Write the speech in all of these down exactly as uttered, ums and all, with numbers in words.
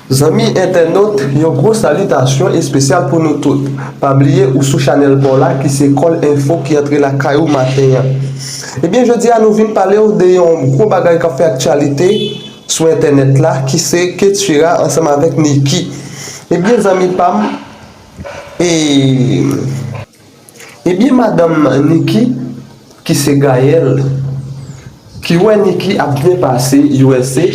Zanmi entènot, yon gwo salitasyon espesyal pou nou tout. Pa bliye ou sou chanèl pa w la ki se Kòl Enfo ki antre lakay ou maten an. Ebyen, jodi a nou vin pale w de yon gwo bagay k ap fè aktyalite sou entènèt la ki se Ketira ansanm avèk Nicky. Ebyen, zanmi pa m, e Ebyen, madanm Nicky, ki se Gaëlle, ki wè Nicky ap byen pase U S A,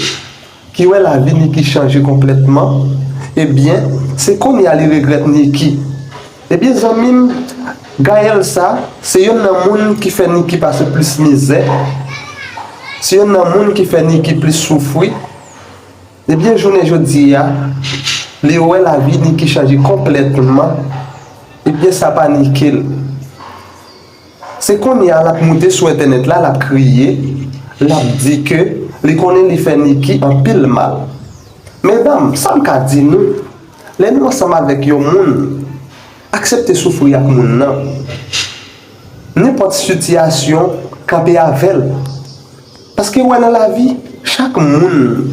ki wè lavi Nicky chanje konplètman, ebyen, se kounye a li regrèt Nicky. Ebyen, zanmi m, Gaëlle sa, se youn nan moun ki fè Nicky pase plis mizè, se youn nan moun ki fè Nicky plis soufri. Ebyen, jounen jodi a, li wè lavi Nicky chanje konplètman. Ebyen, sa pa Nicky l. Se kounye a l ap moute sou entènèt la, l ap kriye, l ap di ke li konnen li fè Nicky anpil mal. Medam, sa m ka di nou, lè nou ansanm avèk yon moun, aksepte soufri ak moun nan. Nenpòt sitiyasyon, kanpe avè l. Paske w wè nan lavi, chak moun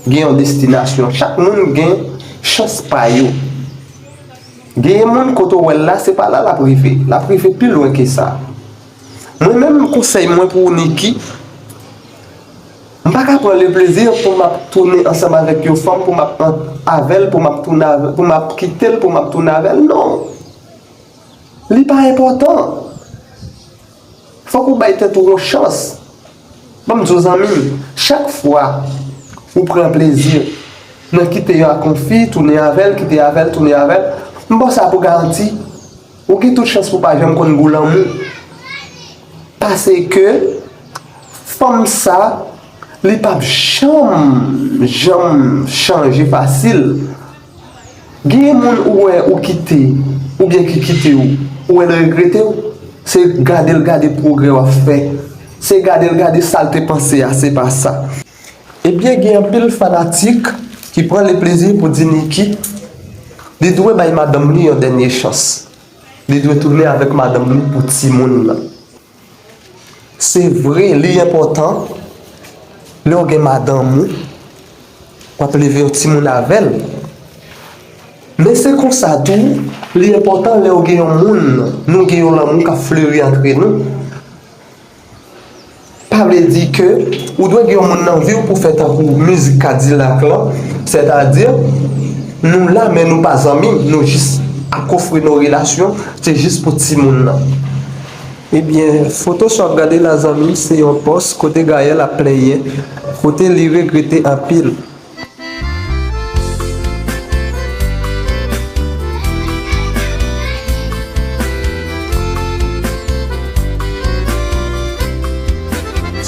gen yon destinasyon, chak moun gen chans pa yo. Genyen moun kote w wè l la, se pa la l ap rive. L ap rive pi lwen ke sa. Mwen menm, konsèy mwen pou Nicky, m pa ka pran le plezi pou m ap tounen ansanm avèk yon fanm, pou m ap an-, avè l, pou m ap tounen avè, pou m ap kite l, pou m ap tounen avè l. Non. Li pa enpòtan. Fòk ou bay tèt ou yon chans. Ban m di w, zanmi m, chak fwa ou pran plezi nan kite yon ak yon fi, tounen avè l, kite avè l, tounen avè l, m ba w sa pou garanti, ou gen tout chans pou w pa janm konn gou lanmou. Paske fanm sa, li p ap janm, janm chanje fasil. Genyen moun ou wè ou kite, oubyen ki kite w, ou wè l regrete w, se gade l gade pwogrè w ap fè, se gade l gade sa l te panse a, se pa sa. Ebyen, gen anpil fanatik ki pran le plezi pou di Nicky, li dwe bay madanm li yon dènye chans. Li dwe tounen avèk madanm li pou timoun nan. Se vre, li enpòtan, lè w gen madanm ou, w ap leve yon timoun avè l. Men se konsa tou, li enpòtan lè w gen yon moun, nou gen yon lanmou k ap fleri antre nou. Pa vle di ke ou dwe gen yon moun nan vi w pou fè tankou mizik Kadilak lan, sètadi, nou la, men nou pa zanmi, nou jis akofre nou relasyon, se jis pou timoun nan. Ebyen, foto sa w ap gade la, zanmi m, se yon pòs kote Gaëlle ap plenyen, kote li regrete anpil.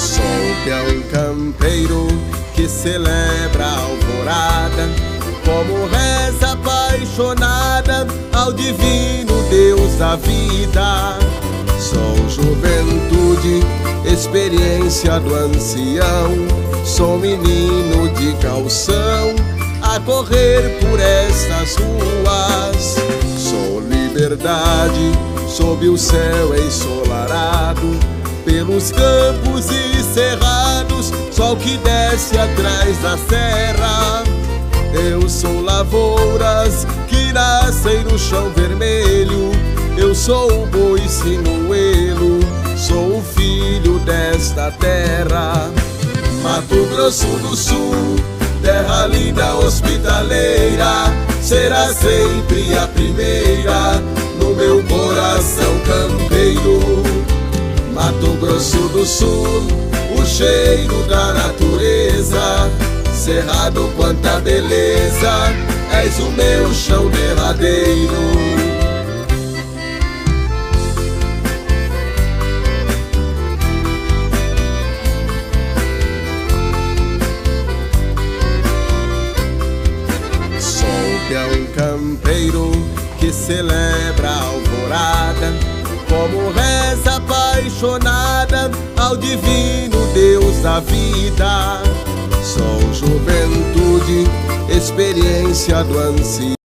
Sou que é um campeiro que celebra a alvorada, como reza apaixonada ao divino Deus da vida. Sou juventude, experiência do ancião. Sou menino de calção a correr por estas ruas. Sou liberdade sob o céu ensolarado, pelos campos e cerrados, sol que desce atrás da serra. Eu sou lavouras que nascem no chão vermelho. Eu sou o boi sinuelo, sou o filho desta terra. Mato Grosso do Sul, terra linda, hospitaleira, será sempre a primeira no meu coração campeiro. Mato Grosso do Sul, o cheiro da natureza, Cerrado, quanta beleza, és o meu chão derradeiro. Sou que é um campeiro que celebra a alvorada, como reza apaixonada ao divino Deus da vida. Sou juventude, experiência do ancião.